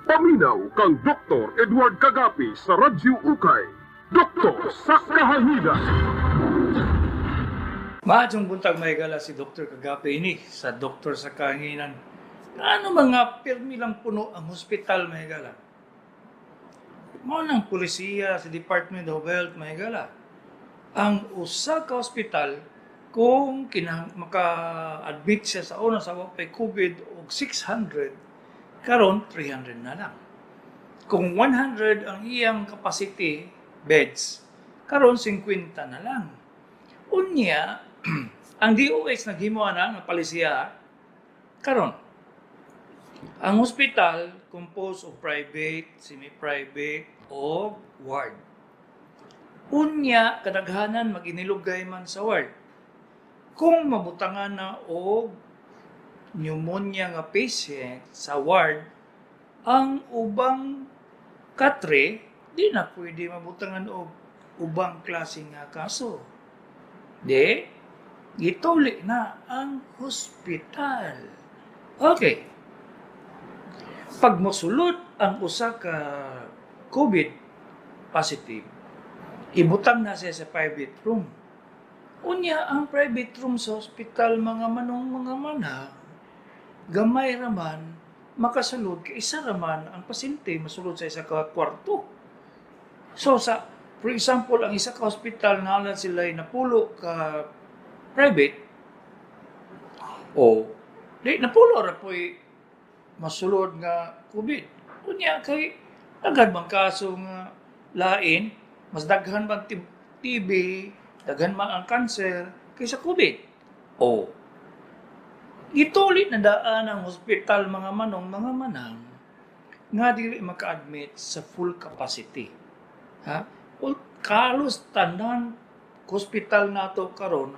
Paminaw kang Dr. Edward Kagapi sa Radyo Ukay. Doktor sa Kahanginan. Maayong buntag, mga higala, si Dr. Kagapi ini sa Doktor sa Kahanginan. Ano mga pirmi lang puno ang hospital, mga higala? Mao nang polisiya sa Department of Health, mga higala. Ang usa ka hospital kung kinahang maka-admit siya sa una sa wa pay COVID og 600, karon 300 na lang. Kung 100 ang iyang capacity beds, karon 50 na lang. Unya, ang DOH naghimo ana nga palisiya karon. Ang hospital composed of private, semi-private o ward. Unya, kadaghanan maginilugay man sa ward. Kung mabutangan na og pneumonia nga patient sa ward, ang ubang katre di na pwede mabutangan og ubang klase nga kaso. Di, gituli na ang hospital. Okay. Pag mosulod ang usa ka COVID positive, ibutang na siya sa private room. Unya, ang private room sa hospital, mga manong, mga manang, gamay raman makasulod kay isa raman ang pasyente masulod sa isa ka kwarto. So sa for example, ang isa ka hospital naa sila ay napulo ka private o di napulo ra po'y masulod nga COVID. Unya kay daghan bang kaso nga lain, mas daghan bang TB, daghan man ang cancer kaysa COVID. O gituli na daan ang hospital, mga manong, mga manang, nga dili maka-admit sa full capacity. Ha? O, kalos tanan hospital nato karon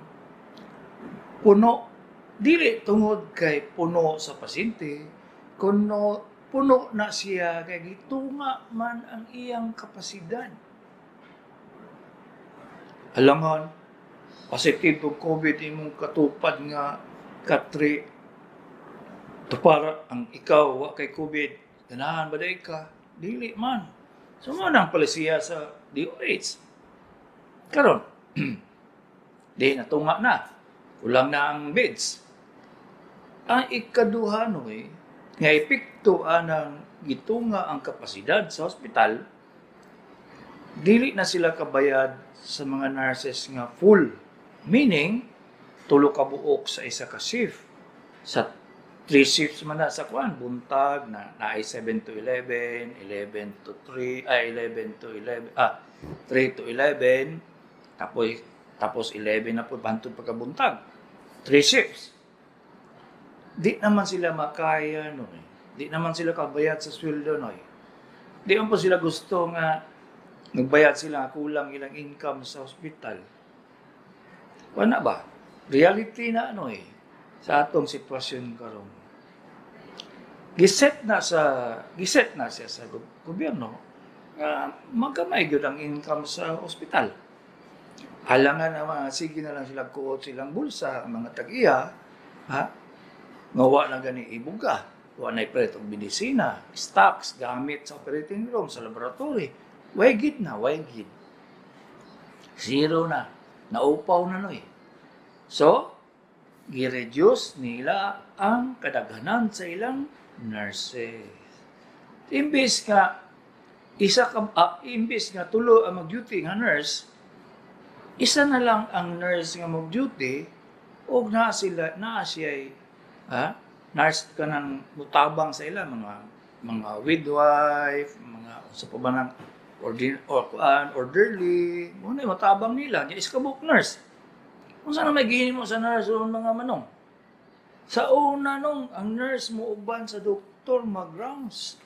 puno, dili tungod kay puno sa pasyente kuno puno na siya kay gitunga man ang iyang kapasidad. Alangan positive og COVID imong katupad nga katre tupara ang ikaw wa kay COVID, ganahan ba diay ka? Dili man. So mao na ang polisiya sa DOH karon. Di natunga na, kulang na ang beds. Ang ikaduha noy nga epekto anang gitunga ang kapasidad sa ospital, dili na sila kabayad sa mga nurses nga full, meaning tulo ka buok sa isa ka shift. Sa three shifts man na sa kuan buntag na naay 7 to 11, 11 to 3, ay 11 to 11, 3 to 11, tapos tapos 11 na po bantod pagkabuntag. Three shifts, di naman sila makaya no eh. Di naman sila kabayad sa sweldo no eh. Di man po sila gusto nga nagbayad sila nga kulang ilang income sa hospital. Wala ba? Reality na ano eh sa atong sitwasyon karon. Giset na siya sa gobyerno nga magamay gyud ang income sa ospital. Alangan na mga sige na lang sila kuot silang bulsa ang mga tag-iya, ha, nga wa na gani ibuga, wa na ipalit og medisina, stocks, gamit sa operating room, sa laboratory. Way gid na, way gid. Zero na. Naupaw na noy. So, gi-reduce nila ang kadaghanan sa ilang nurses. Imbes nga isa ka imbes nga tulo ang mag-duty nga nurse, isa na lang ang nurse nga mag-duty og naa sila naa siya, ha, nurse kanang mutabang sa ila mga midwife, mga unsa pa ba nang ordin or kuan orderly, mo na matabang nila nya isa ka buok nurse. Unsa na may gihimo sa nurse o mga manong? Sa una nung ang nurse mo uban sa doktor mag-rounds.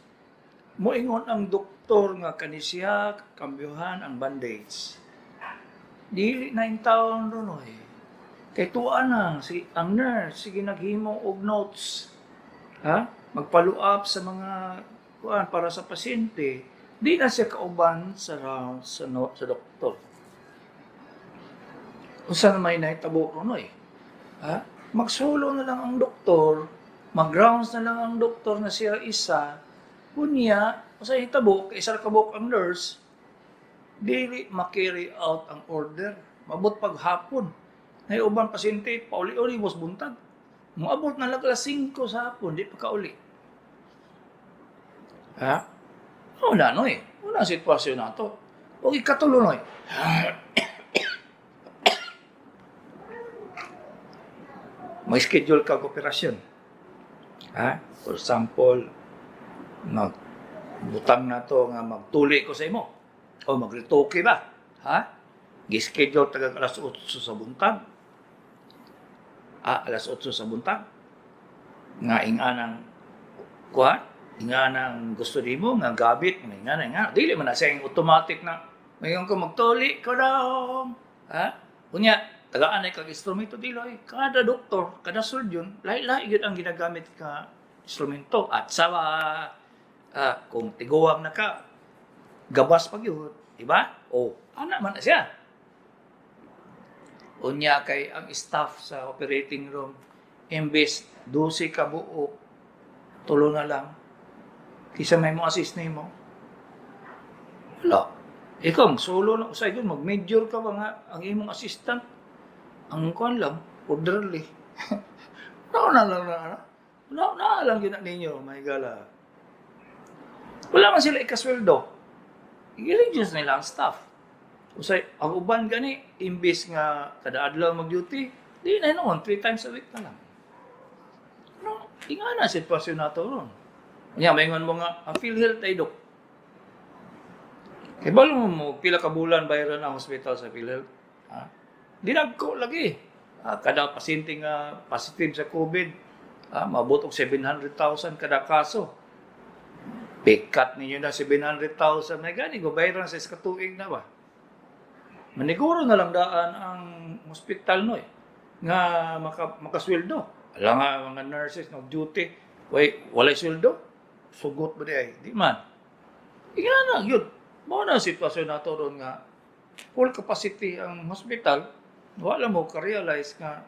Moingon ang doktor nga kani siya kambyuhan ang bandage. Dili na in taon ron oy. Kay tuwa na si ang nurse sige naghimo og notes. Ha? Mag-follow up sa mga kuan para sa pasyente. Di na siya kauban sa round sa, no, sa doktor. Unsa na may nahitabo ron oy? Ha? Magsulo na lang ang doktor, mag-rounds na lang ang doktor na siya isa. Unya, sa hitabo, kay isa ra ka buok ang nurse, dili ma-carry out ang order. Mabot pag hapon. Nay uban pasyente, pauli-uli mos buntag. Moabot na lang alas 5 sa hapon, di pa kauli. Ha? Wala no eh. Wala ang sitwasyon na to. O ikatulo no eh. May schedule ka og operasyon. Ha? For example, mag butang na to nga magtuli ko sa imo o magretoke ba? Ha? Gi-schedule taga alas 8 sa buntag. Ah, alas 8 sa buntag. Nga inganang kuan, inganang gusto nimo nga gabit, nga ingana nga dili man na siya yung automatic na mayon ko magtuli ko daw. Ha? Unya, tagaan ay kag instrumento dili ay kada doktor, kada surgeon, lahi-lahi gyud ang ginagamit ka instrumento at sa kung tiguang na ka gabas pa gyud, di ba? O, ana man na siya. Unya kay ang staff sa operating room, imbes 12 ka buok, tulo na lang. Kisa may mo assist nimo. Wala. Ikaw, solo na usay yun, mag-major ka ba nga ang imong assistant? Ang kuan lang, orderly. Wala na lang na, ano? Wala na lang yun na ninyo, my gala. Wala man sila ikasweldo. I-reduce nila ang staff. Usay, ang uban gani, imbis nga kada adlaw mag-duty, di na noon, three times a week na lang. No, inga na sitwasyon nato ron. Nya, maingon mo nga, ang PhilHealth ay dok. Kay balo mo mo, pila ka bulan bayaran ang hospital sa PhilHealth. Ha? Dinagko lagi. Ha, kada pasyente nga positive sa COVID, ha, maabot og 700,000 kada kaso. Pikat ninyo na 700,000 na gani, go bayaran sa iskatuig na ba? Maniguro na lang daan ang hospital no eh, nga makasweldo. Ala nga mga nurses no duty, way walay sweldo. Sugot ba di ay? Di man. Inga na yun. Mao na ang sitwasyon nato ron nga full capacity ang hospital, wala mo ka-realize nga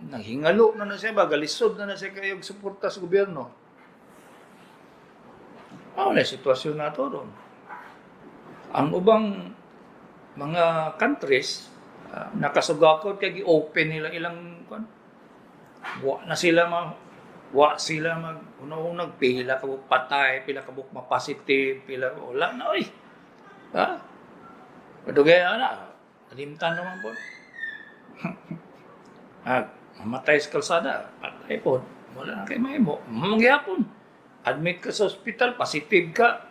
naghingalo na na siya ba, galisod na na siya kayo suporta sa gobyerno. Mao na sitwasyon nato ron. Ang ubang mga countries nakasugakot kay gi-open nila ilang kuan. Wa sila mag unang pila ka buok patay, pila ka buok ma-positive, pila wala na oy. Ha? Padugay na, nalimtan naman po. Ah, mamatay sa kalsada, patay po. Wala na kay mahimo. Mangyapon. Admit ka sa ospital, positive ka.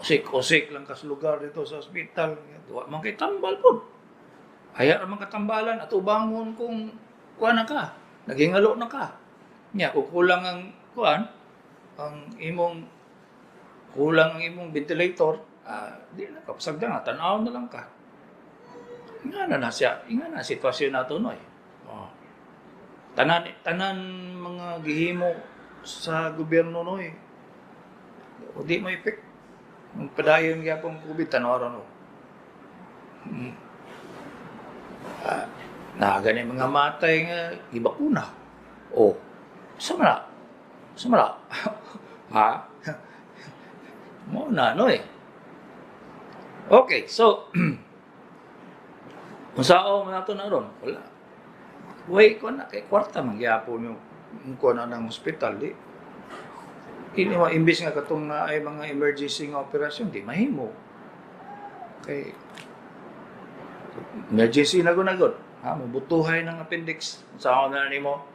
Usik-usik lang ka sa lugar dito sa ospital. Wa man kay tambal po. Haya ra man katambalan at ubangon kung kuan na ka, naghingalo na ka. Nya kung kulang ang kuan, ang imong kulang ang imong ventilator, di na kapsagda nga tan-aw na lang ka. Inga na na siya, inga na sitwasyon nato no eh. Oh. Tanan tanan mga gihimo sa gobyerno no eh. O di mo epek. Ang padayon gyapon COVID tan-aw ra no. Ah, na gani mga matay nga gibakuna. Oh. Sa man na? Sa man na? Ha? Mo na no eh. Okay, so kung sao man nato na ron, wala. Way ko na kay kwarta man gyapon yung kuan na ng hospital di. Ini mo imbis nga katong na ay mga emergency nga operasyon di mahimo. Kay emergency na gud na gud. Ha, mabutuhay ng appendix. Sao na nimo?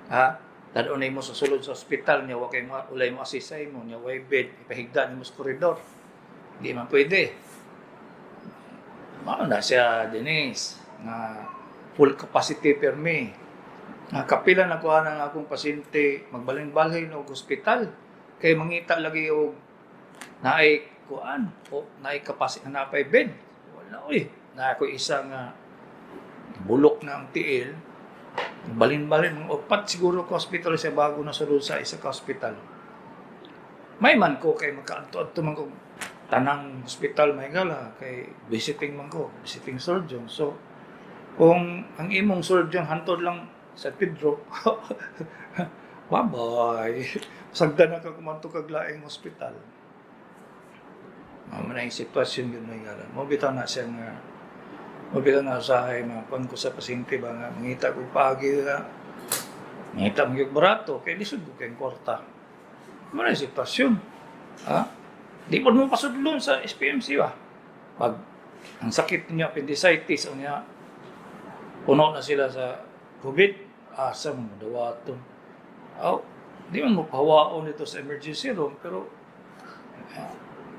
Ha? Tan-o na mo sa sulod sa ospital niya wa kay mo ulay mo assist sa imo niya way bed ipahigda nimo sa koridor. Di man pwede. Mao na siya Denise nga full capacity permi. Nga kapila na kuha ng akong pasyente magbalhin-balhin og ospital kay mangita lagi og naay kuan o naay capacity napay bed. Wala oy. Na ako isa nga bulok na ang tiil. Balin-balin, mga upat siguro ka hospital siya bago na sulod sa isa ka hospital. May man ko kay makaadto-adto man ko tanang hospital may gala kay visiting man ko, visiting surgeon. So kung ang imong surgeon hantod lang sa Pedro, Bye-bye. Sagdan na ka kumanto kag laing hospital. Mao man ang sitwasyon yun na nga. Mo bitaw na siya nga mo bitaw na usahay mga kuan ko sa pasyente ba nga mangita ko paagi nga mangita mo yung barato kay lisod ko kay kwarta. Mao na yung sitwasyon. Ha? Di po mo pasudlon sa SPMC ba? Pag ang sakit niya appendicitis unya puno na sila sa COVID, asa mo dawaton. Aw, di man mo pahawaon dito sa emergency room pero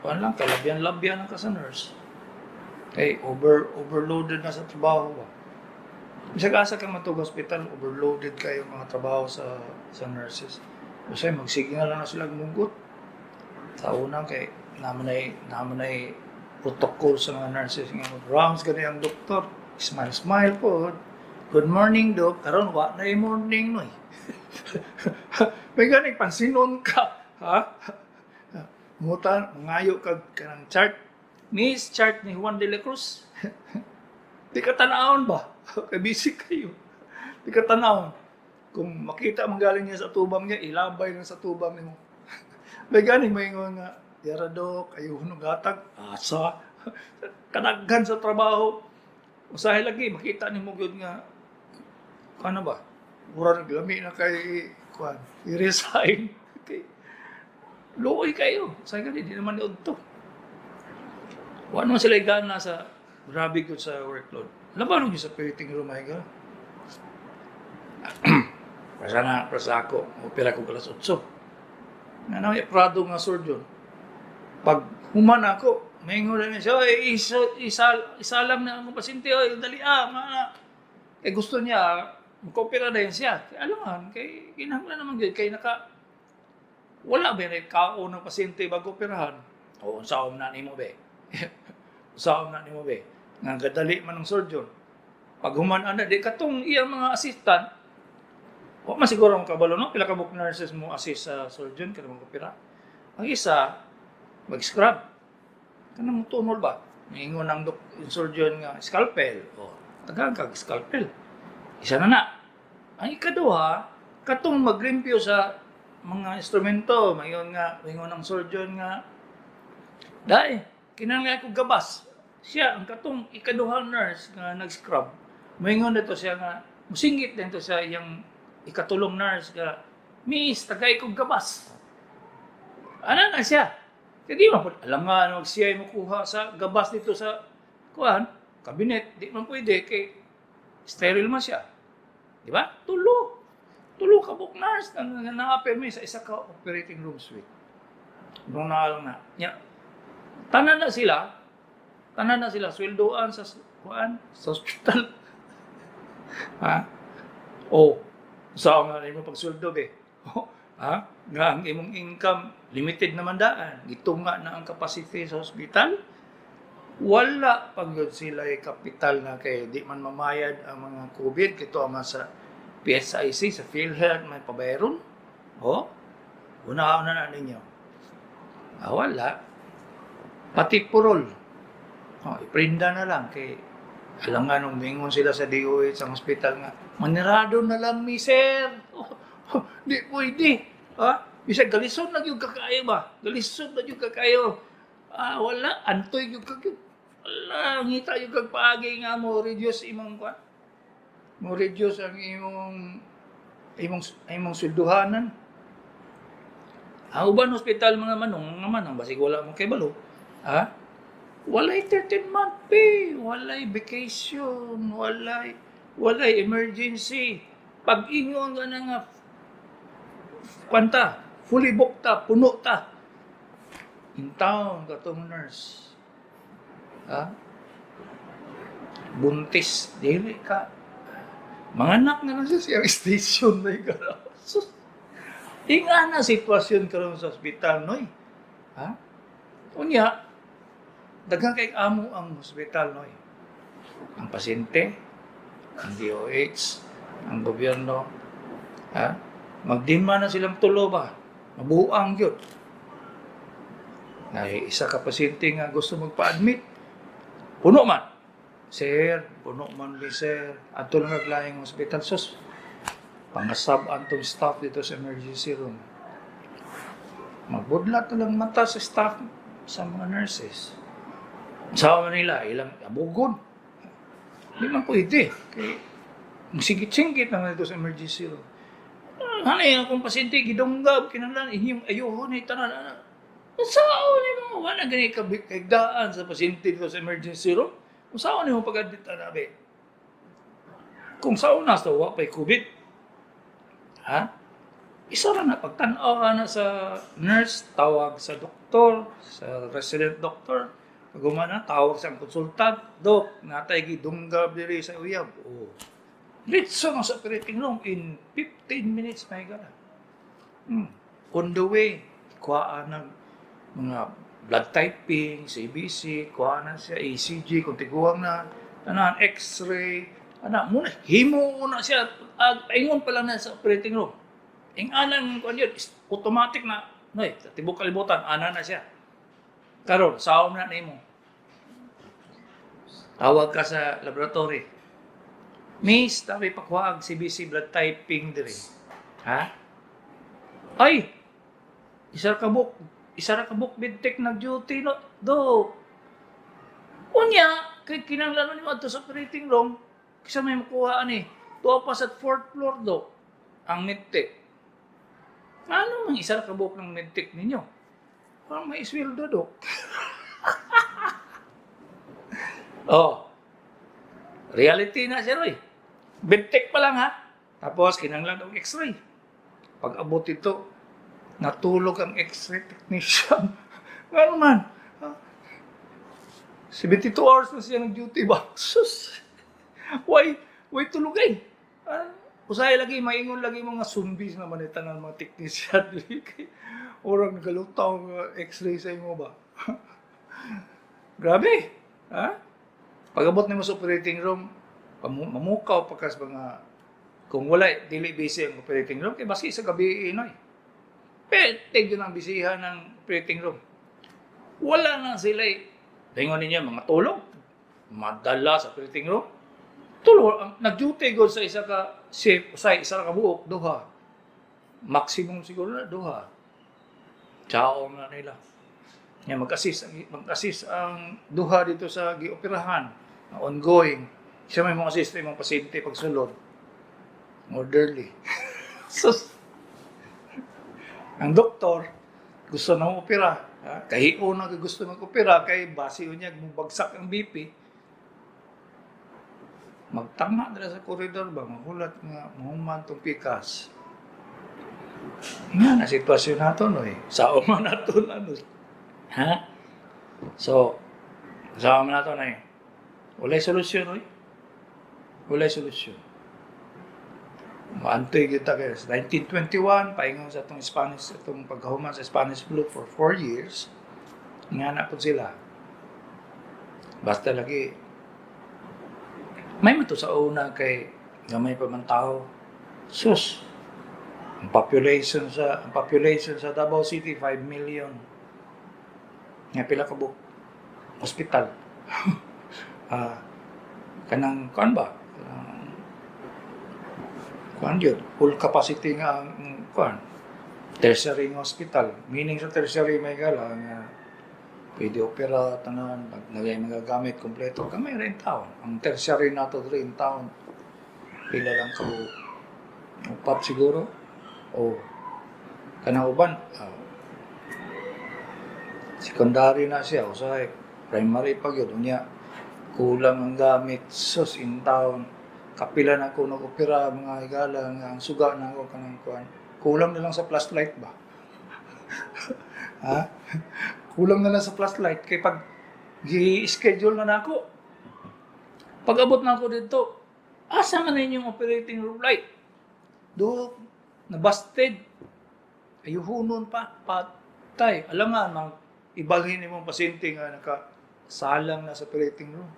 kuan lang kalabyan-labyan ang ka sa nurse. Kay overloaded na sa trabaho ba. Bisag asa ka matug hospital, overloaded kayo mga trabaho sa nurses. Kasi magsige na lang na sila mugot. Sa una kay naman ay protocol sa mga nurses nga rounds gani ang doktor. Smile smile po. "Good morning, doc." Karon wa na morning noy. May gani pansinon ka, ha? Mutan mangayo kag kanang chart. "Miss, chart ni Juan de la Cruz." Di ka tanawon ba? Kay busy kayo. Di ka tanawon. Kung makita man galing niya sa tubang niya, ilabay lang sa tubang nimo. May gani may ingon nga, "Yara dok, ayaw nung gatag." Asa? Kadaghan sa trabaho. Usahay lagi, makita nimo gyud nga, ano ba? Mura naglami na kay, kuan, i-resign. Kay, luoy kayo. Usahay gani, di naman ni udto. Wa naman sila igana sa grabe gyud sa workload. Laban gyud sa operating room ay ka. Prasa na, prasa ako. Opera ko alas 8. Nga na may prado nga surgeon. Pag human ako, may na siya, "Oy, isa lang na ang pasyente, oy, dali ah, mga na." Kay gusto niya, magkopera din siya. Kay alangan, kay kinahanglan naman gyud kay naka wala ba rin kaon ng pasyente bago operahan. O unsaon na nimo be? Unsaon na nimo be? Nga gadali man ang surgeon. Pag human ana di katong iyang mga assistant, wa man siguro ang kabalo no, pila ka book nurses mo assist sa surgeon kada mag-opera. Ang isa mag-scrub. Kanang tunol ba? Ningon ang yung surgeon nga scalpel. O, tagaan kag scalpel. Isa na na. Ang ikaduha, katong maglimpyo sa mga instrumento, mayon nga, maingon ang surgeon nga, "Dai, kinahanglan ko gabas." Siya, ang katong ikaduhang nurse nga nag-scrub, maingon nito siya nga, musingit din to sa iyang ikatulong nurse nga, "Miss, tagay kong gabas." Ana na siya. Kaya di man po, alam nga, ano, siya mo kuha sa gabas dito sa kuan, cabinet, di man pwede, kay sterile man siya. Di ba? Tulo. Tulo ka book nurse na na na-apir sa isa ka operating room suite. Nung na na. Ya. Tanan na sila, tanan na sila, sweldoan sa kuan, sa hospital. Ha? O, sa nga imo pagsweldo be? Ha? Nga ang imong income limited naman daan. Gitunga na ang capacity sa hospital. Wala pag yun sila ay kapital na kay di man mamayad ang mga COVID kito ang sa PSIC, sa PhilHealth may pabayron. Oh, una-una na ninyo. Ah, wala. Pati purol. Oh, iprinda na lang kay alam nga nung mingon sila sa DOH sa hospital nga, "Manirado na lang mi, sir." Oh, di pwede. Ha? Bisag galison na gyud kakayo ba? Galison na gyud kakayo. Ah, wala antoy gyud ka gyud. Wala ngita gyud kag paagi nga mo reduce imong kuan. Mo reduce ang imong swelduhanan. Ang uban hospital mga manong basig wala mo kay balo. Ha? Walay 13 month pay, walay vacation, walay emergency. Pag ingon ka na nga kwanta, fully booked ta, puno ta. In town katong nurse. Ha? Buntis, dili ka. Manganak na lang siya siyang station na yung. Sus. Inga na sitwasyon karon sa ospital, noy. Ha? Unya, daghan kay amo ang ospital, noy. Ang pasyente, ang DOH, ang gobyerno, ha? Magdima na silang tulo ba? Mabuang gyud. Na isa ka pasyente nga gusto magpa-admit, puno man. "Sir, puno man mi, sir. Adto lang naglaing hospital." Sus, Pangasab antong staff dito sa emergency room. Magbudlat na lang mata sa staff, sa mga nurses. Sa Manila, ilang abugon. Di man pwede. Kay singkit-singkit naman dito sa emergency room. Ah, hanay akong pasyente, gidunggab, kinahanglan, inyong ayuhon, ni tanan, ana. Unsaon ni mo, wala gani kaigdaan sa pasyente dito sa emergency room? Unsaon ni mo pag-admit ana, be? Kung sa una sa wa pa'y COVID, ha? Isa ra na pagtan-aw ana sa nurse, tawag sa doktor, sa resident doctor. Pag humana, tawag sa consultant, "Dok, natay gidunggab diri sa uyab." Oh. Diretso na sa operating room in 15 minutes, may gala. On the way, kuhaan ng mga blood typing, CBC, kuhaan na siya, ECG, kung tiguang na, tanan, X-ray, ana, muna, himo na siya, paingon pa lang na sa operating room. Ing anang, kuan yun, is automatic na, noy, sa tibok kalibutan, ana na siya. Karon, saom na nimo. Tawag ka sa laboratory. "Miss, tabi pakuha CBC, blood typing diri." "Ha? Ay, isa ra ka buok medtech nag-duty no, do." Unya, kay kinahanglan nimo adto sa operating room, kisa may makuha ani. Tuwa pa sa fourth floor, do, ang medtech. Ano mang isa ra ka buok ng medtech ninyo? Parang may isweldo, do. Oh. Reality na siya, Roy. Medtech pa lang ha. Tapos kinahanglan og X-ray. Pag abot ito, natulog ang X-ray technician. Ngano man? Ha? 72 hours na siya nag-duty ba? Sus! Why tulog eh? Ah, usahay lagi, maingon lagi mga zombies naman ita ng mga technician. Orang nagalutaw ang X-ray sa imo ba? Grabe! Ha? Pag-abot nimo sa operating room, mamukaw pa ka sa mga kung wala, dili busy ang operating room, kay basi sa gabi inoy. Pwede yun ang bisihan ng operating room. Wala na sila eh. Tingon ninyo, mga tulog. Madala sa operating room. Tulog, ang, nag-duty gud sa isa ka shift, sa isa ka buok, duha. Maximum siguro na, duha. Tsaong na nila. Nga mag-assist ang duha dito sa gioperahan, na ongoing. Siya may mga assist imong pasyente pagsulod. Orderly. Sus. Ang doktor, gusto na opera. Ha? Kahio na gusto mag-opera kay base niya bagsak ang BP. Magtama dira sa koridor ba, mahulat nga mahuman tong pikas. Nga na sitwasyon nato no eh. Sa man nato na no. Ha? So, sa man nato na eh. Walay solusyon oy. Walay solusyon. Maantoy kita kay 1921 paingon sa atong Spanish, atong pagkahuman sa Spanish flu for 4 years nga na po sila. Basta lagi may mo to sa una kay gamay pa man tao. Sus, ang population sa Davao City, 5 million. Nga pila ka buok hospital? Ah, kanang kuan ba? Kanang kuan yun, full capacity nga ang kuan. Tertiary nga hospital. Meaning sa tertiary, may gala nga pwede opera tanan, pag nagay mga gamit kompleto, gamay ra in town. Ang tertiary nato diri in town, pila lang ka buok? Upat siguro. O kanang uban, ah, secondary na siya, usahay primary pa gyud. Unya kulang ang gamit. Sus, in town kapila na ako nag-opera, mga higala, nga ang suga na ako kanang kuan, kulang na lang sa flashlight ba, ha, kulang na lang sa flashlight kay pag gi-schedule na nako, pag abot na ako dito, "Asa man na inyong operating room light?" "Do, nabasted." Ayuhunon pa, patay. Alam nga, mang ibalhin nimo ang pasyente nga nakasalang na sa operating room.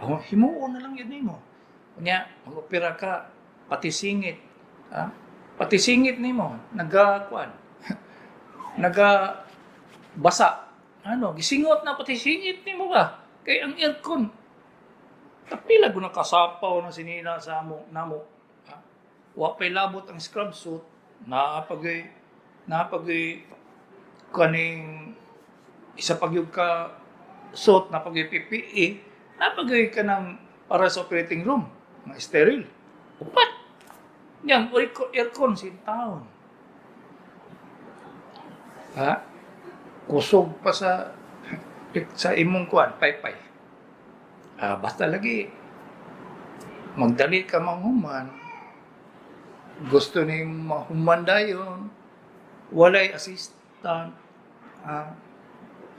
Ako, himuon na lang yun nimo. Unya, mag-opera ka, pati singit. Ha? Pati singit nimo, naga, kuan, naga, basa. Ano, gisingot na pati singit nimo ba? Kay ang aircon, kapila ko nakasapaw na sinina sa amo, namo. Ha? Wa pa'y labot ang scrub suit, naa pa'y kaning isa pa gyud ka suit, naa pa gyud PPE, naa pa gyud ka ng para sa operating room, mga sterile. Upat. Yang aircon sa taon. Ha? Kusog pa sa imong kuan, paypay. Ah, basta lagi magdali ka manghuman, gusto ni mahuman dayon, walay assistant,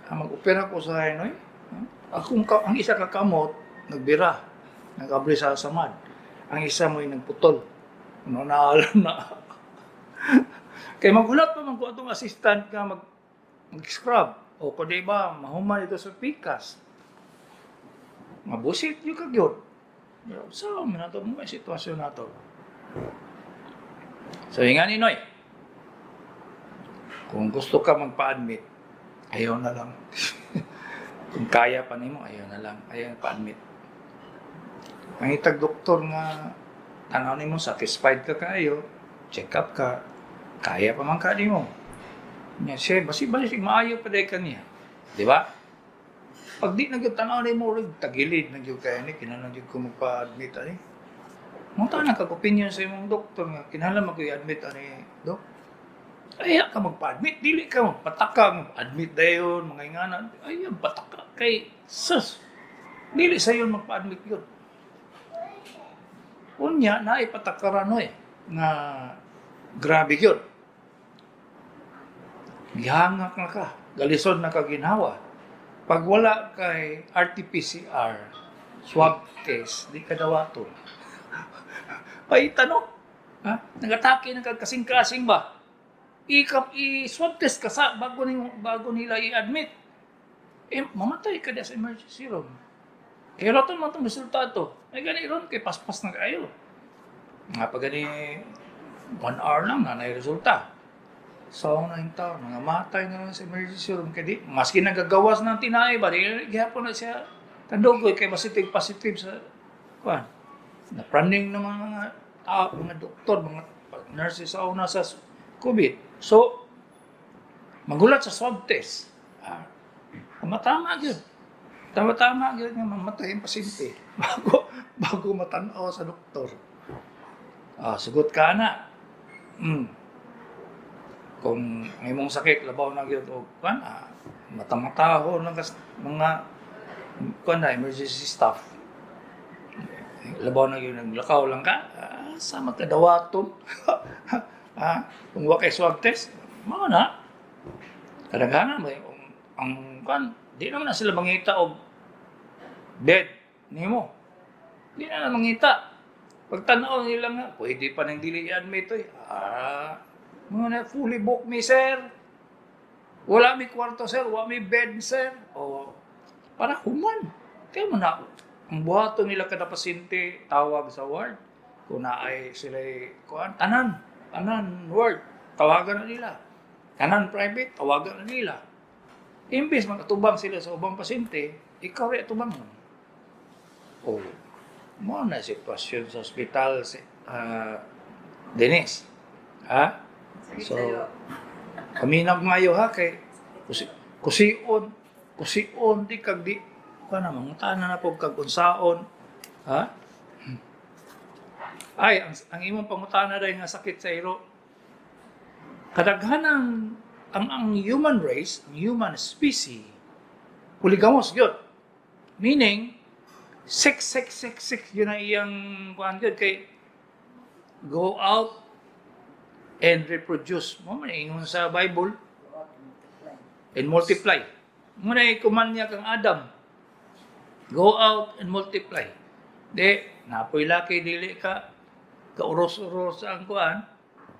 mag-opera ko sa noy. Akong ka, ang isa ka kamot nagbira, nagabri sa samad. Ang isa mo'y nagputol. No, naalam na. Kay magulat pa man ko atong assistant nga mag-scrub. O kung di ba, mahuman ito sa pikas. Mabusit yung kagyod. So, man nato mo sitwasyon nato. So, nga ni Noy, kung gusto ka magpa-admit, ayaw na lang. Kung kaya pa nimo, ayaw na lang. Ayaw na pa-admit. Ang itag doktor nga, tanaw nimo, satisfied ka kaayo, check up ka, kaya pa man ka nimo. Nya siya, basi basi maayo pa day kaniya. Di ba? Pag di na gyud tanaw nimo, rig tagilid na gyud kay ni, kinahanglan gyud ko magpa-admit ani. Mo na kag opinion sa imong doktor nga kinahanglan man ko i-admit ani, dok. Ay ka magpa-admit, dili ka magpataka, mag-admit dayon, mga ingana. Ay, pataka kay sus. Dili sayon magpa-admit yun. Unya, naay patakaran oy nga grabe yun. Gihangak na ka, galisod na ka ginhawa. Pag wala kay RT-PCR, swab test, di ka dawaton. Paita no? Ha? Nagatake na kag kasing-kasing ba? Ikap i-swab test ka sa bago nila i-admit. Eh, mamatay ka sa emergency room. Kaya rato man itong resulta to. Ay gani ron kay paspas na kayo. Nga pag gani 1 hour lang na na resulta. So, na yung tao, mga matay na lang sa emergency room. Kaya di, maski nagagawas ng tinay ba, di, gihapon na siya tandugoy kay positive, positive sa, kuan. Napraning ng mga tao, mga doktor, mga nurses sa una sa COVID. So, magulat sa swab test. Ah, tama-tama yun. Tama-tama yun nga mamatay ang pasyente bago matanaw sa doktor. Ah, sugot ka na. Kung ang imong sakit labaw na gyud og kuan, mata-mataho lang kas mga kuan na emergency staff. Labaw na gyud naglakaw lang ka, sa magkadawaton. Kung wa kay swab test, mao na. Kadaghanan ba ang kuan, di naman na sila mangita og bed nimo. Di na na mangita. Pag tanaw nila nga, pwede pa nang dili i-admit oy. Ah, mga na fully booked mi, sir. Wala mi kwarto, sir, wala mi bed, sir. O para human. Kaya mo na ang buhaton nila kada pasyente, tawag sa ward. Kung naay sila kuan, tanan, tanan ward, tawagan na nila. Tanan private, tawagan na nila. Imbes makatubang sila sa ubang pasyente, ikaw rin atubang mo. Oh, mo na sitwasyon sa ospital si Dennis. Ha? Sakit So, sa'yo. Kami nagmayo ha kay kusion kusion di kag di ka na mangutana na pog kag unsaon ha. Ay, ang imong pangutana dahil nga sakit sa iro, kadaghanan ang human race, ang human species, polygamous gyud, meaning sex, sex, sex, sex yun ang iyang kuan gyud kay go out and reproduce mo man ingon sa Bible and multiply. Mo na command niya kang Adam. Go out and multiply. Di, napoy laki dili ka kauros-uros ang kuan,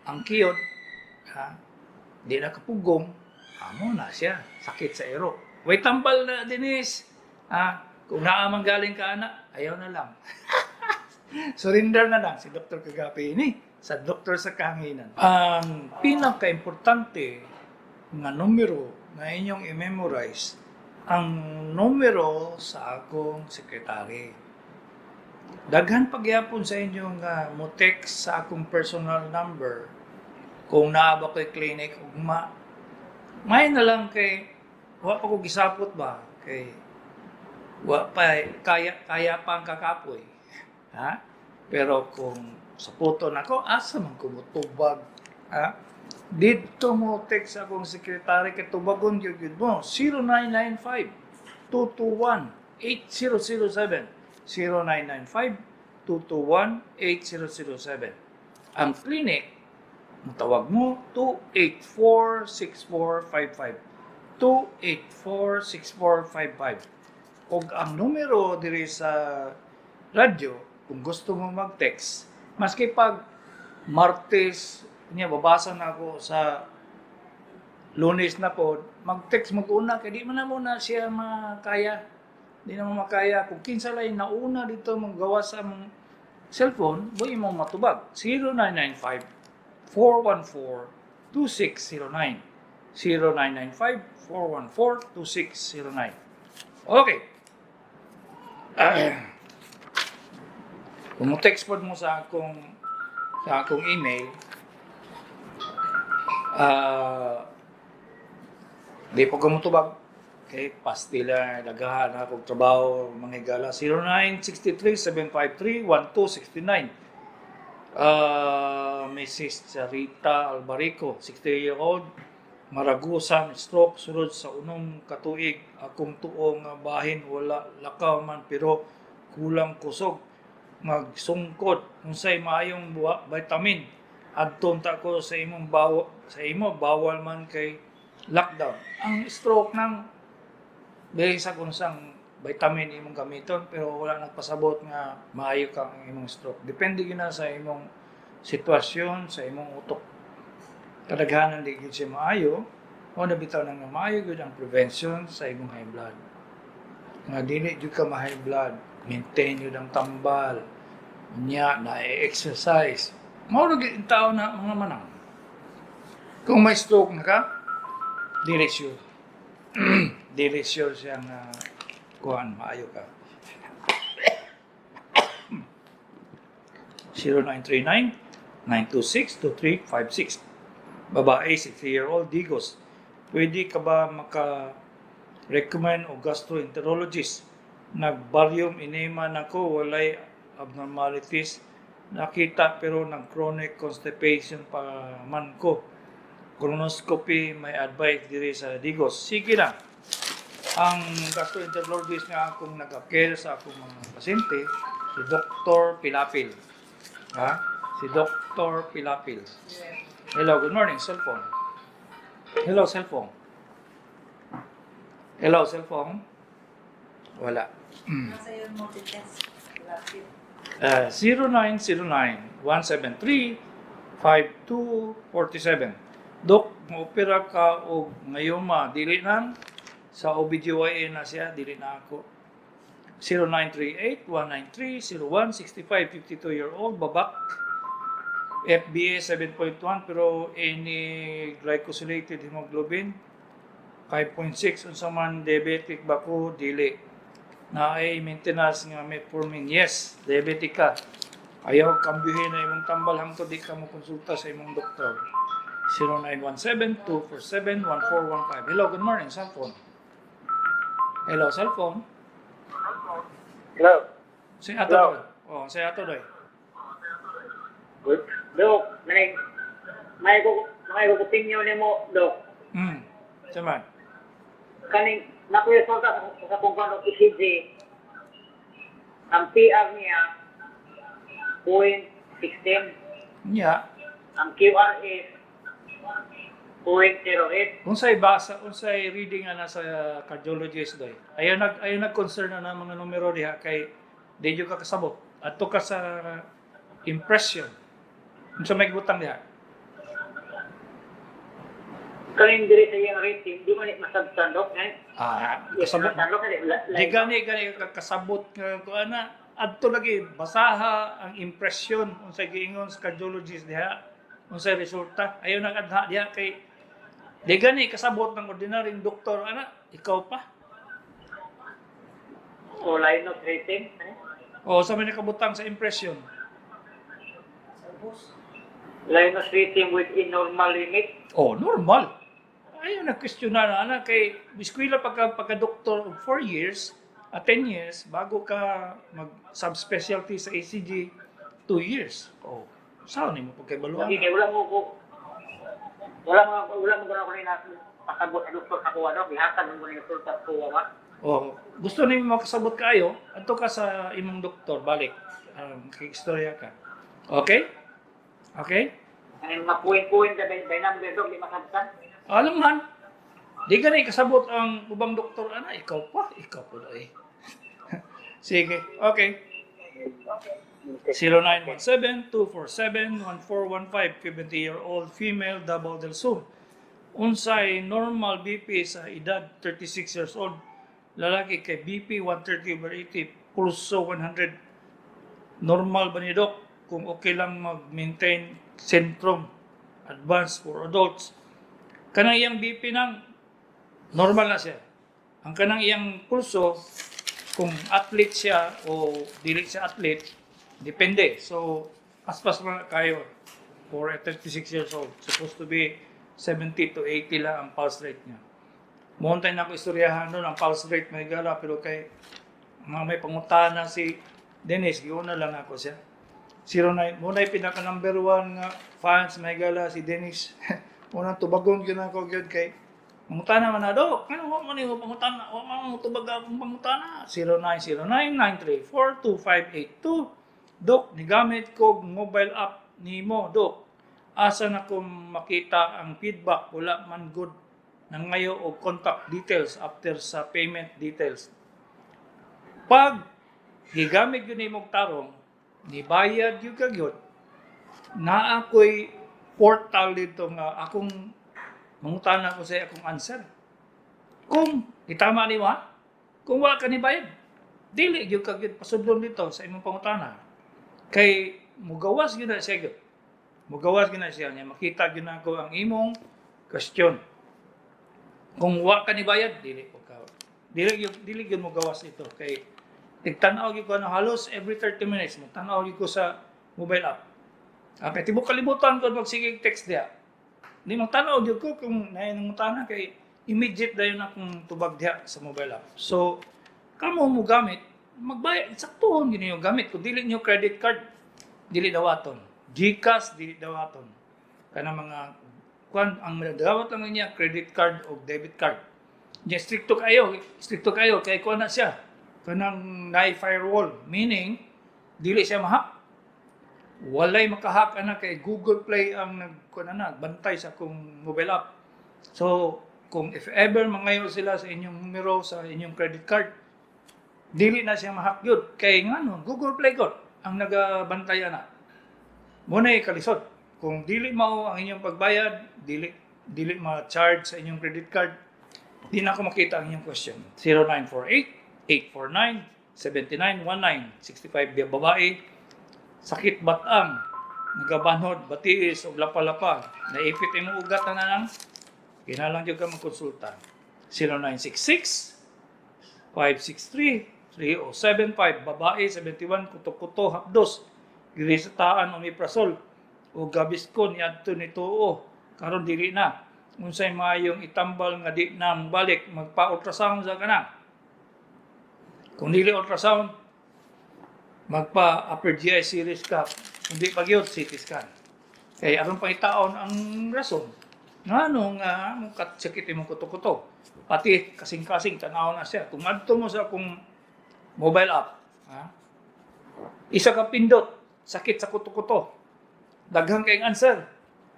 ang kiyod, ha? Di na kapugong, amo na siya, sakit sa iro. Way tambal na, Denise. Ha? Kung naa man galing ka ana, ayaw na lang. Surrender na lang si Dr. Kagapi ini sa Doktor sa Kahanginan. Ang pinaka-importante nga numero na inyong i-memorize, ang numero sa akong sekretary. Daghan pagyapon sa inyong mo text sa akong personal number kung naa ba ko'y clinic ugma. May na lang kay wa pa ko gisapot ba kay wa pa kaya kaya pa ang kakapoy. Ha? Pero kung saputon ako, asa man ko motubag? Ha? Dito mo text akong sekretary kay tubagon gyud gyud mo, 0995 221 8007, 0995 221 8007. Ang clinic, mutawag mo 284-6455. 284-6455. Og ang numero diri sa radyo, kung gusto mo mag-text, maski pag Martes, niya babasa na ako sa Lunes na po, mag-text mag-una, kay di man na muna siya makaya. Di na mo makaya. Kung kinsa lay nauna dito magawa sa among cellphone, buhi mo matubag. 0995 414 2609. 0995 414 2609. Okay. Kung mo-text pod mo sa akong email, di po ko motubag. Okay, pastila, daghan akong trabaho, mga higala. 0963-753-1269. Mrs. Rita Albarico, 60-year-old, Maragusan, stroke, sulod sa unom katuig. Akong tuo nga bahin, wala lakaw man, pero kulang kusog. Magsungkot, unsay maayong buwa, vitamin. Adton ta ko sa imong bawa, sa imo bawal man kay lockdown. Ang stroke nang dili sa kung sang vitamin imong gamiton, pero wala nagpasabot nga maayo kang imong stroke. Depende gyud na sa imong sitwasyon, sa imong utok. Kadaghanan di gyud siya maayo, o nabitaw na nga maayo gyud ang prevention sa imong high blood. Nga dili gyud ka ma-high blood, maintain gyud ang tambal, unya na exercise. Mao ra gyud ang tao na mga manang. Kung may stroke na ka, dili sure. Dili sure siya nga kuan maayo ka. 0939 926 2356. Babae, 60-year-old, Digos. Pwede ka ba maka-recommend o gastroenterologist? Nag-barium enema nako, walay abnormalities nakita pero nag-chronic constipation pa man ko. Colonoscopy may advice diri sa Digos. Sige lang. Ang gastroenterologist nga akong nag-care sa akong mga pasyente, si Dr. Pilapil. Ha? Si Dr. Pilapil. Hello, good morning, cellphone. Hello, cellphone. Hello, cellphone. Wala. Nasa yun multitest. Lapit. 0909-173-5247. Dok, mo-opera ka og ngayoma, dili nang sa OBGYN na siya, dili na ako. 0938-193-0165, 52-year-old, babak. FBA 7.1 pero any glycosylated hemoglobin 5.6. Unsa man, diabetic ba ko? Dili. Na ay maintenance nga metformin? Yes, diabetic ka. Ayaw kambyuhin na imong tambal hangtod di ka mo konsulta sa imong doktor. 0917-247-1415. Hello, good morning, cellphone. Hello, cellphone. Hello. Si ato Hello. doy. Oh, si ato doy. Good. Dok, may ko opinion nimo, Dok. Saman. Kaning nakuresulta sa kung ano ECG. Ang PR niya 0.16, Nya, ang QRS 0.08. Unsay basa, unsay reading ana sa cardiologist doy? Ayaw nag concern na ng mga numero diha kay di jud ka kasabot. Adto ka sa impression. Unsa may butang diha? Kaning diri sa iyang rating, di man ni masabtan, Dok. Eh? Ah, Yes, kasabot. Dok, eh, Di gani gani ka kasabot nga ko ana, adto lagi basaha ang impression unsay giingon sa cardiologist diha, unsay resulta. Ayaw nag-adha diha kay di gani kasabot ng ordinaryong doktor ana, ikaw pa. O line of rating. Eh? O sa may nakabutang sa impression? Sa ubos. Sinus rhythm within normal limit. Oh, normal. Ayaw na question na ana kay eskwela pagka pagka doktor og 4 years, a 10 years bago ka mag subspecialty sa ECG 2 years. Oh, saan nimo pagkabaluan? Lagi kay wala mo ko wala mo ko na pasabot sa doktor sa kuha, no? Gihatag mo ni resulta sa kuha ba. Oh, gusto nimo makasabot kaayo, adto ka sa imong doktor balik. Kay istorya ka. Okay? Okay? Ang mga point-point ka by number, dok, di masabtan. Alam man, di ka na ikasabot ang ubang doktor ana, ikaw pa na eh. Sige, okay. 0917-247-1415, 70-year-old female, Davao del Sur. Unsay normal BP sa edad 36 years old, lalaki kay BP 130/80, pulso 100. Normal ba ni Doc? Kung okay lang mag-maintain Sintrom Advance for adults. Kanang iyang BP nang normal na siya. Ang kanang iyang pulso, kung athlete siya o dili siya athlete, depende. So, aspas na kayo for a 36 years old. Supposed to be 70 to 80 lang ang pulse rate niya. Muntay na ako istoryahan nun, ang pulse rate may gala, pero kay mga may pangutana si Dennis, giuna lang ako siya. 09, muna yung pinaka number one nga fans may gala si Dennis. Muna tubagon gyud ako gyud kay mangutana man na do. Kano wa man nimo pangutana, wa man mo tubag akong pangutana. 0909-934-2582. Dok, nigamit ko mobile app nimo, Dok. Asa na ko makita ang feedback? Wala man good nangayo og contact details after sa payment details. Pag gigamit yun imong tarong, nibayad yun ka gyud, naa ko'y portal dito nga akong mangutana ko sa akong answer. Kung itama ni mo, ha? Kung wa ka ni bayad, dili gyud ka gyud pasudlon dito sa imong pangutana. Kay mugawas gyud na siya gyud. Mugawas gyud na siya niya makita gyud nako ang imong question. Kung wa ka ni bayad, dili po ka. Dili gyud mo gawas ito kay tigtan-aw gyud ko ano, halos every 30 minutes mo tan-aw gyud ko sa mobile app. Okay, tibok kalibutan ko magsigig text diha. Di mo tan-aw gyud ko kung naay nangutana kay immediate dayon akong tubag diha sa mobile app. So, kamo mo gamit, magbayad saktuhon gyud ninyo gamit. Kung dili niyo credit card, dili dawaton. GCash dili dawaton. Kana mga kuan ang dawat lang niya credit card o debit card. Nya stricto kayo kay kuan na siya. Kanang naay firewall, meaning dili siya ma-hack. Walay makahack ana kay Google Play ang nagkuan na bantay sa akong mobile app. So, kung if ever mangayo sila sa inyong numero sa inyong credit card, dili na siya ma-hack yun. Kay ngano, Google Play god ang nagabantay ana. Mo na kalisod. Kung dili mao ang inyong pagbayad, dili dili ma-charge sa inyong credit card, di na ako makita ang inyong question. 0948 849 7919 65 biya babae, sakit batang, nagabanhod, batiis og lapa-lapa, naipit imong ugat na nang kinahanglan gyud ka magkonsulta. 0966 563 3075, babae 71, kuto-kuto, hapdos, giresetaan omeprazole o Gaviscon niadto ni tuo, karon dili na. Unsay maayong itambal nga di na balik? Magpa-ultrasound sa kana. Kung dili ultrasound, magpa upper GI series ka. Kung di pa gyud, CT scan kay aron pangitaon ang rason ngano nga mo sakit imong kuto-kuto, pati kasing-kasing tanaw na siya. Kung adto mo sa akong mobile app, ha? Isa ka pindot, sakit sa kuto-kuto, daghan kayong answer.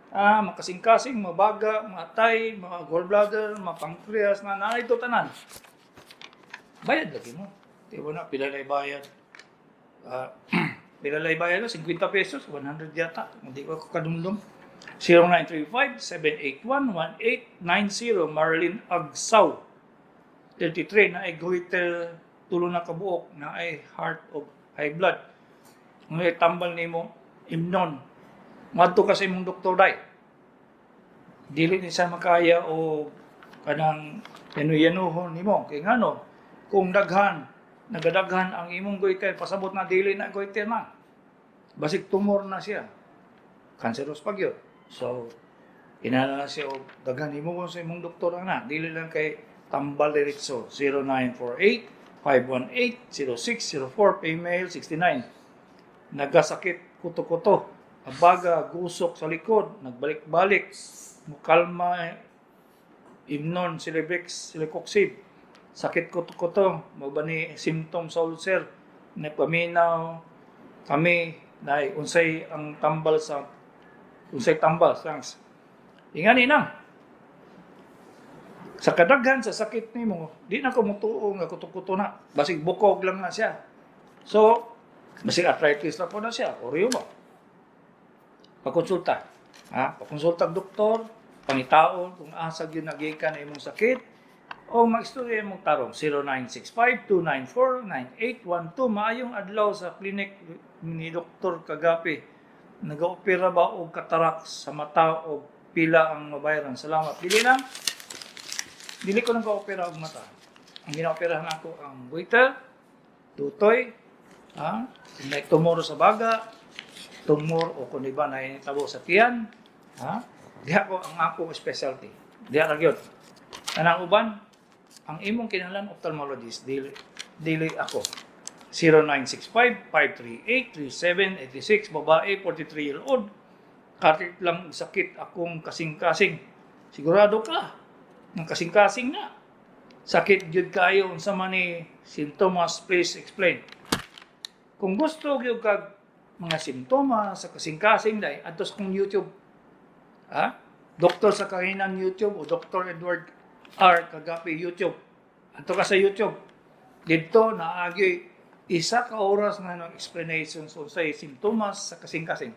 Ah, makasing-kasing, mabaga, matay, mga gallbladder, mga pancreas, na naa ito tanan. Bayad lagi mo. Di ba na, pila na bayad? Ah, pila na bayad? 50 pesos, 100 yata. Hindi ko kadumdum. 0935-781-1890, Marlene Agsaw. 33 na ay goiter, tulo na kabuok na ay heart of high blood. Ngay tambal nimo Imnon. Ngadto ka sa imong doktor day. Dili ni siya makaya o kanang yanu-yanuhon nimo kay ngano kung daghan Nagadaghan ang imong goiter, pasabot na dili na goiter na. Basig tumor na siya. Cancerous pa gyud. So, inala na siya og daghan imo sa imong doktor ana, dili lang kay tambal diretso. 0948 518 0604, female 69. Nagasakit kuto-kuto, abaga, gusok sa likod, nagbalik-balik, mukalma imnon Celebex, Celecoxib. Sakit kuto-kuto, mao ba ni symptom sa ulcer? Nagpaminaw kami na unsay ang tambal sa unsay tambal, thanks. Ingani nang. Sa kadaghan sa sakit nimo, di na ko mutuo nga kuto-kuto na. Basig bukog lang na siya. So, basig arthritis na po na siya, o rheuma. Pakonsulta. Ha? Pakonsulta ang doktor, pangitaon kung asa gyud nagikan ang imong sakit o magstorya imong tarong. 0965-294-9812. Maayong adlaw sa clinic ni Dr. Kagapi. Nagaopera ba og katarak sa mata o pila ang mabayaran? Salamat. Dili lang. Dili ko nagaopera og mata. Ang ginaoperahan ako ang goiter, tutoy, ha? May tumor sa baga, tumor o kung iba na initabo sa tiyan, ha? Diha ko ang ako specialty. Diha ra gyud. Kanang uban, ang imong kinahanglan ophthalmologist, dili dili ako. 0965-538-3786, babae, 43-year-old. Katit lang sakit akong kasing-kasing. Sigurado ka ng kasing-kasing na. Sakit gyud kayo, unsa man ni sintomas, please explain. Kung gusto gyud kag mga simptomas sa kasing-kasing dai, adto sa kong YouTube. Ha? Doktor sa Kahinan YouTube o Dr. Edward R. Kagapi YouTube. Adto ka sa YouTube. Didto naagi isa ka oras na ng explanations unsay simptomas sa kasing-kasing.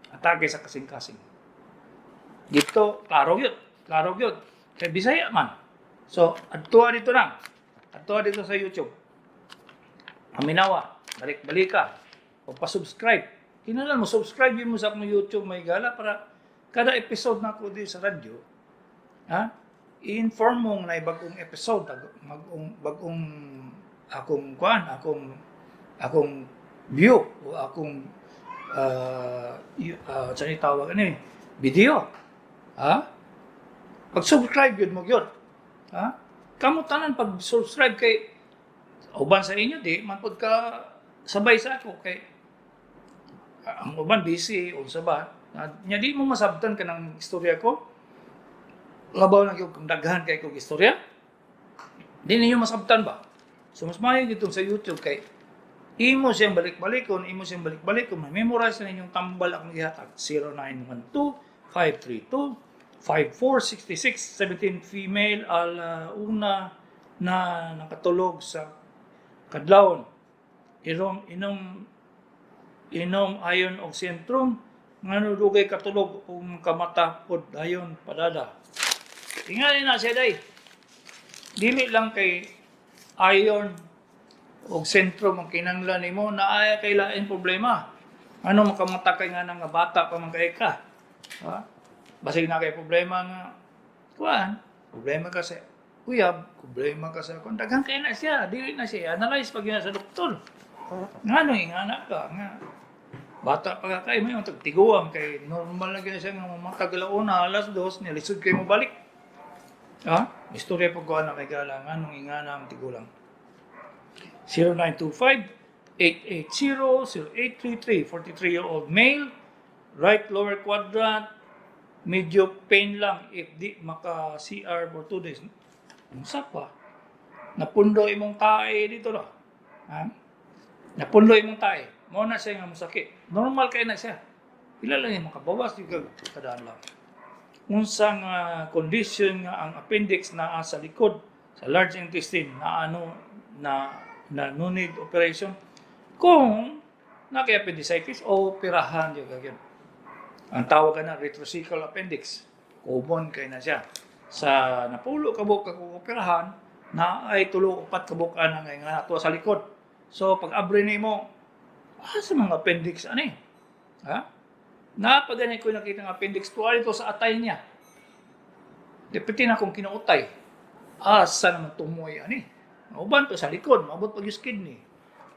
Atake sa kasing-kasing. Dito, klaro gyud. Klaro gyud. Kay Bisaya man. So, adto dito na. Adto dito sa YouTube. Paminawa, balik-balika, o pa-subscribe. Kinahanglan mo, subscribe yun mo sa akong YouTube, may gala, para kada episode na ako di sa radyo, ha? I-inform mo na bagong episode, bagong akong kuan, akong akong view o akong saan tawag ano eh, video. Ha? Pag-subscribe yun mo yun. Ha? Kamu tanan pag subscribe kay uban sa inyo di man pud ka sabay sa ako kay ang uban busy unsa ba nya di mo masabtan kanang istorya ko, labaw na gyud kung daghan kay kog istorya, di ninyo masabtan ba. So mas maayo gitong sa YouTube kay imo siyang balik-balikon, imo siyang balik-balikon, memorize na ninyong tambal akong gihatag. 0912 532 5466, 17, female, ala una na nakatulog sa kadlawon. Inom inom inom ayon og sentrum, ngano dugay katulog ug kamata pod dayon padada. Tingali na siya day. Dili lang kay iron og sentrum ang kinahanglan nimo, naaya kay lain problema. Ano makamata kay nga nga bata pa man kay ka. Ha? Basig na kay problema nga kuan, problema ka sa uyab, problema ka sa kuan. Daghan kay na siya, dili na siya analyze pag yun sa doktor. Ngano ingana ka nga bata pa ka kay may tagtiguang kay normal na gyud siya nga mamatag alauna, alas 2, nilisod kay mo balik. Ha? Istorya pag kuan na kay gala nganong ingana ang tigulang. 0925-880-0833, 43-year-old male, right lower quadrant, medyo pain lang if di maka CR for 2 days. Unsa pa? Napundo imong tae dito no? Ha? Napundo imong tae. Mao na siya nga masakit. Normal kay na siya. Pila lang yung makabawas yung kadaan lang. Unsa nga condition nga ang appendix naa sa likod sa large intestine na ano na na no need operation? Kung na kay appendicitis o operahan yung gagawin. Ang tawag na retrocecal appendix. Common kay na siya. Sa napulo ka buok ka operahan, na ay tulo upat ka buok ang nga nato sa likod. So pag abri nimo, sa mga appendix ani. Ha? Napagani ko nakita ng appendix tuwa dito sa atay niya. Depende na kung kinautay. Asa naman tumoy ani. Ang uban to sa likod, maabot pag yung kidney.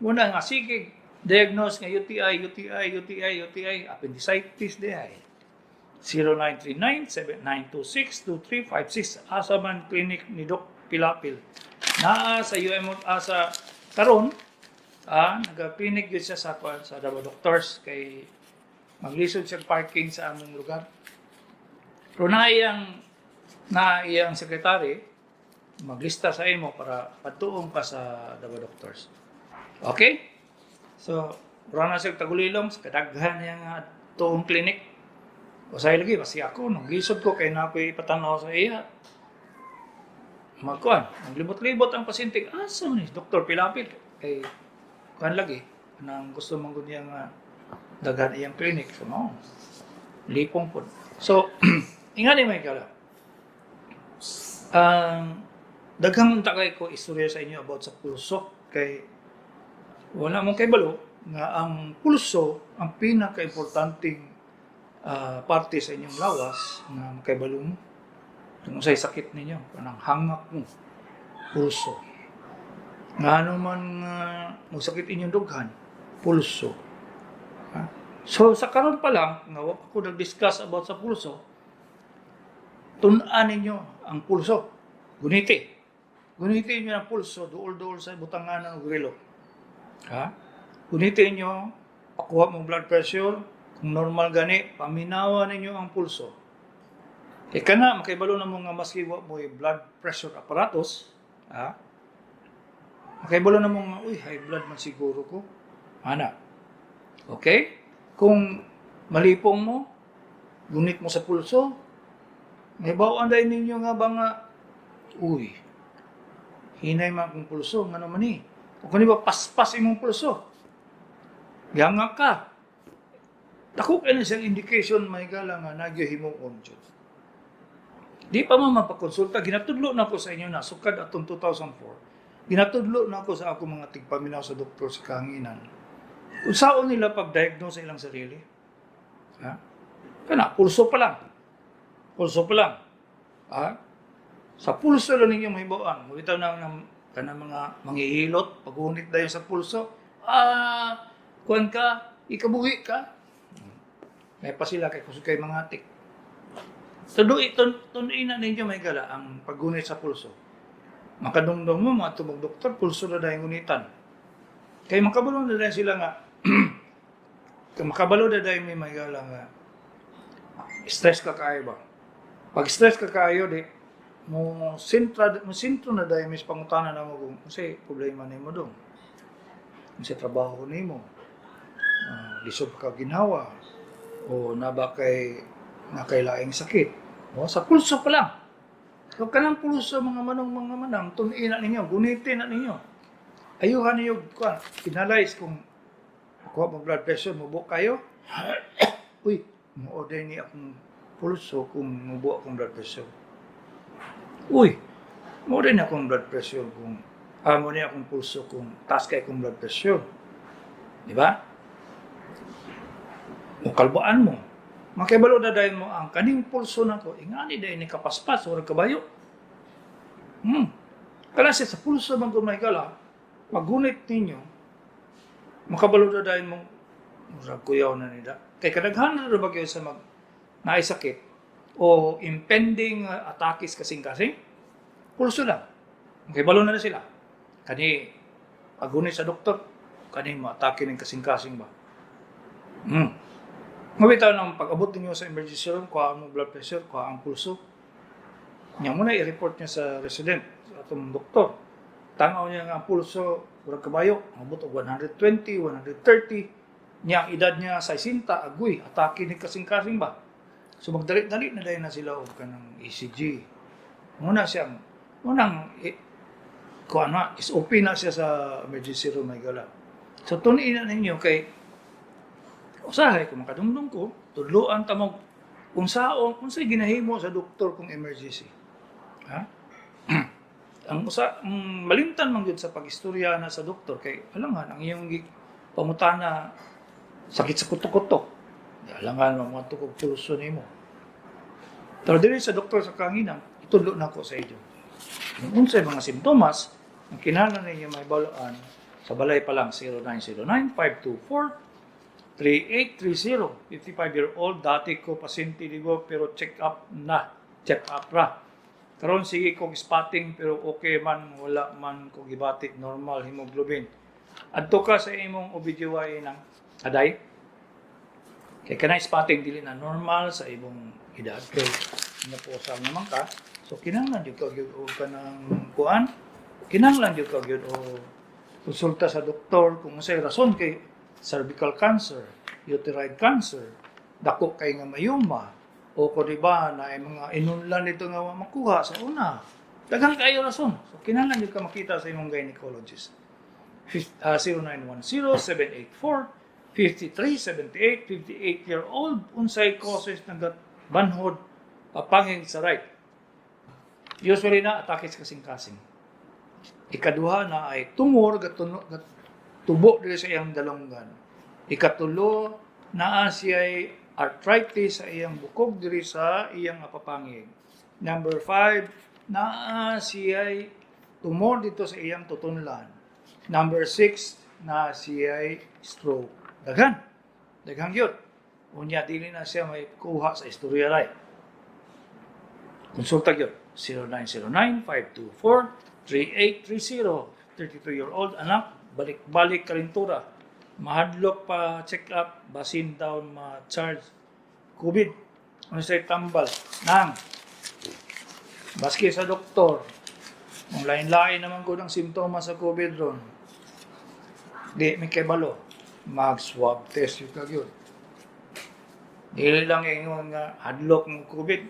Muna nga sige diagnose nga UTI, UTI, UTI, UTI, appendicitis di ay. 0939-7926-2356, Asa man clinic ni Doc Pilapil. Naa sa UM asa karon, naga-clinic gyud siya sa kuan sa Davao Doctors kay maglisod siya parking sa among lugar. Pero na iyang sekretary maglista sa imo para patuong ka sa Davao Doctors. Okay? So, wala na siya tagulilong sa kadaghan niya nga tuong clinic. O sa lagi, basi ako, nung lisod ko, kay na ako'y ipatanaw sa iya. Magkuan, maglibot-libot ang pasyente. Asa man ni Dr. Pilapil? Kay, kuan lagi, nang gusto man gud niya nga daghan iyang clinic. So, no, lipong po. So, ingani may kala. Ang daghang unta kay ko istorya sa inyo about sa pulso kay wala mong kaibalo nga ang pulso ang pinaka-importanteng parte sa inyong lawas nga makaibalo mo kung unsay sakit ninyo, kanang hangak mo, pulso. Nga ano man magsakit inyong dughan, pulso. Ha? So sa karon pa lang nga wa pa ko nag-discuss about sa pulso, tun-an ninyo ang pulso. Guniti. Guniti niyo ang pulso, duol-duol sa butangan ng relo. Ha? Guniti niyo, pakuha mong blood pressure, kung normal gani, paminawa ninyo ang pulso. Kay kana, makibalo na mo nga maski wa mo blood pressure apparatus, ha? Makibalo na mo nga, uy, high blood man siguro ko. Ana. Okay? Kung malipong mo, gunit mo sa pulso, may bawaan dahil ninyo nga ba nga, uy, hinay man akong pulso, nga naman eh. O kung ba, paspas imong pulso. Yanga ka. Dako kay na siyang indication, may gala nga nagyahimuon jud. Di pa man mapakonsulta, ginatudlo na ko sa inyo na, sukad atong 2004, ginatudlo na ko sa ako mga tigpaminaw sa doktor sa kahanginan. Unsaon nila pag-diagnose sa ilang sarili? Ha? Kana, pulso pa lang. Pulso pa lang. Ha? Sa pulso lang ninyo mahibawan. Mubitaw na ng kanang mga manghihilot, pagunit dayon sa pulso. Kuan ka, ikabuhi ka. May pa sila kay kusog kay mga tik. Tuduin, tunuin na ninyo may gala ang paggunit sa pulso. Makadungdong mo, mga tubog doktor, pulso na dahil gunitan. Kay makabalo na dahil sila nga, kay makabalo na dahil may gala nga, stress ka kaayo ba? Pag stress ka kaayo, di, mo sentro na dahil mis pangutana na mo kung unsay problema nimo dong. Unsay trabaho nimo. Lisod ka ginawa o naba kay na kay laing sakit. O sa pulso pa lang. So kanang pulso, mga manong mga manang, tunin na ninyo, gunitin na ninyo. Ayuhan ninyo kuan, analyze kung kuha mo blood pressure, mubo kayo. Uy, mo order ni akong pulso kung mubo akong blood pressure. Uy, mo rin akong blood pressure kung mo ni akong pulso kung taas kay akong blood pressure. Di ba? O kalbaan mo. Makibalo na dahil mo ang kaning pulso nako, ingani dahil ni kapaspas or kabayo. Kala siya sa pulso man kung may kala, paggunit ninyo, makabalo na dahil mo, murag kuyaw na nila. Kay kadaghan na ba kayo sa mag naisakit o impending atakis kasing-kasing, pulso lang. Makibalo na sila. Kani, paggunit sa doktor, kani maatake ng kasing-kasing ba? Mabitaw ng pag-abot ninyo sa emergency room, kuha mo blood pressure, kuha ang pulso. Nya mo na i-report niya sa resident, sa atong doktor. Tangaw niya nga ang pulso, murag kabayo, abot og 120, 130. Niya ang edad niya 60, agoy, atake ni kasing-kasing ba? So magdali-dali na dahil na sila og kanang ECG. Muna siyang, munang, kuha na, SOP na siya sa emergency room, may gala. So tunin na ninyo kay usahay kung makadungdong ko, tudloan ta mo unsaon unsay ginahimo sa doktor kung emergency. Ha? Ang usa ang malimtan man gyud sa pagistorya na sa doktor kay alangan ang iyong pangutana sakit sa kuto-kuto. Di alangan man mo kog pulso nimo. Pero dili sa doktor sa kanginan, itudlo na ko sa inyo. Kung unsay mga simptomas, Ang kinahanglan ninyo mahibalaan sa balay pa lang, 0909-524-3830. 55-year-old, dati ko pasyente digo pero check up na. Check up ra. Karon sige kog spotting pero okay man, wala man ko gibati, normal hemoglobin. Adto ka sa imong OBGYN ng aday. Kay kanay spotting dili na normal sa imong edad kay naposal naman ka. So kinahanglan jud ka gyud og kanang kuan. Kinahanglan jud ka gyud og konsulta sa doktor kung unsay rason kay cervical cancer, uterine cancer, dako kay nga mayoma o ko di ba na ay mga inunlan nito nga wa makuha sa una. Daghan kayo rason. So kinahanglan jud ka makita sa imong gynecologist. 0910-784-5378, 58-year-old, unsay causes ng banhod papangin sa right. Usually na atake sa kasing-kasing. Ikaduha na ay tumor gatuno tubo diri sa iyang dalonggan. Ikatulo, naa siya arthritis sa iyang bukog diri sa iyang apapangig. Number 5, naa siya tumor dito sa iyang tutunlan. Number 6, naa siya stroke. Daghan. Daghan gyud. Unya dili na siya may kuha sa istorya ray. Konsulta gyud 0909-524-3830. 32-year-old anak, balik-balik kalintura. Mahadlok pa check up, basin down ma-charge. COVID. Ano sa tambal? Nang, baski sa doktor, kung lain-lain naman ko ng simptomas sa COVID ron, di may kabalo, mag-swab test yun ka yun. Dili lang ingon nga hadlok ng COVID.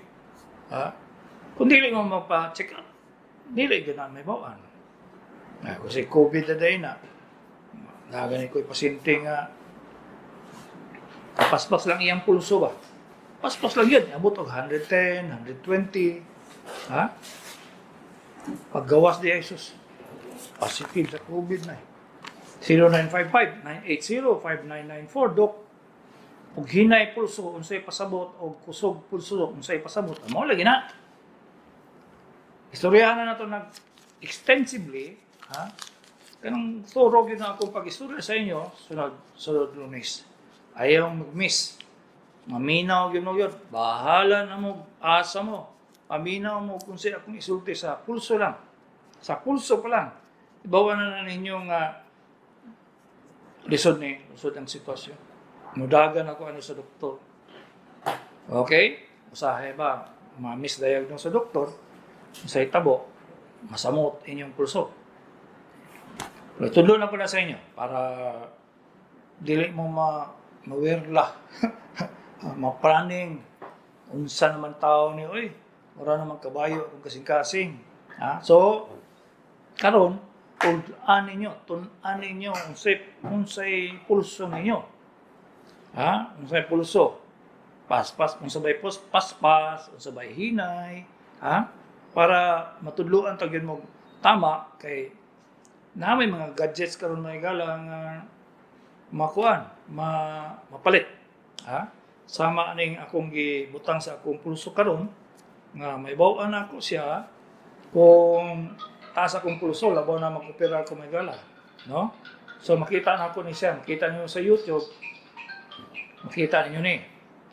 Ha? Kung dili mo magpa-check up, dili gyud na may bawaan. Ah, kasi COVID na dahil na. Nagani ko pasyente nga paspas lang iyang pulso ba. Paspas lang yun. Abot og 110, 120. Ha? Paggawas di Jesus. Positive sa COVID na eh. 0955-980-5994. Dok, ug hinay pulso, unsay pasabot, o kusog pulso, unsay pasabot. Amo lagi na. Istoryahan na nato nag extensively, ha? Kanang thorough gyud na akong pag-istorya sa inyo sunod sunod Lunes. Ayaw mag-miss. Maminaw gyud mo gyud. Bahala na mo asa mo. Paminaw mo kung sa akong isulti sa pulso lang. Sa pulso pa lang. Ibawa na na ninyo nga lisod ni, lisod ang sitwasyon. Mudagan ako ano sa doktor. Okay? Usahay ba, ma-misdiagnose sa doktor, sa itabo, masamot inyong pulso. Pero tudlo na ko na sa inyo para dili mo mawerla, mapraning, unsa naman tao ni, oy, wala naman kabayo kung kasing-kasing. Ha? So, karon tun-an ninyo, tun-an ninyo unsay pulso ninyo. Ha? Unsay pulso? Paspas, unsa bay pus, paspas, unsa bay hinay, ha? Para matudloan ta gyud mo tama kay na may mga gadgets karon mga igala nga makuan, mapalit. Ha? Sama aning akong gibutang sa akong pulso karon nga maibaw-an ako siya kung taas akong pulso labaw na mag-opera ako may gala, no? So makita na ako ni siya, makita niyo sa YouTube, makita ninyo ni.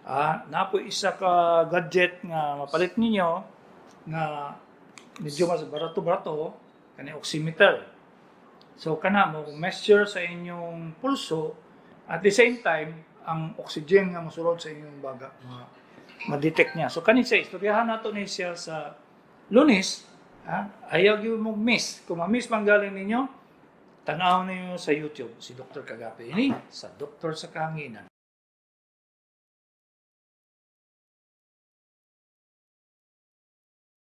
Ah, napo isa ka gadget nga mapalit ninyo nga medyo mas barato-barato kani oximeter. So kana mo measure sa inyong pulso at the same time ang oxygen nga mosulod sa inyong baga ma-detect niya. So kani siya istoryahan nato ni siya sa Lunes, ha? Ayaw gyud mo miss. Kung ma-miss man galing ninyo, tan-aw ninyo sa YouTube si Dr. Kagape ini sa Doktor sa Kahanginan.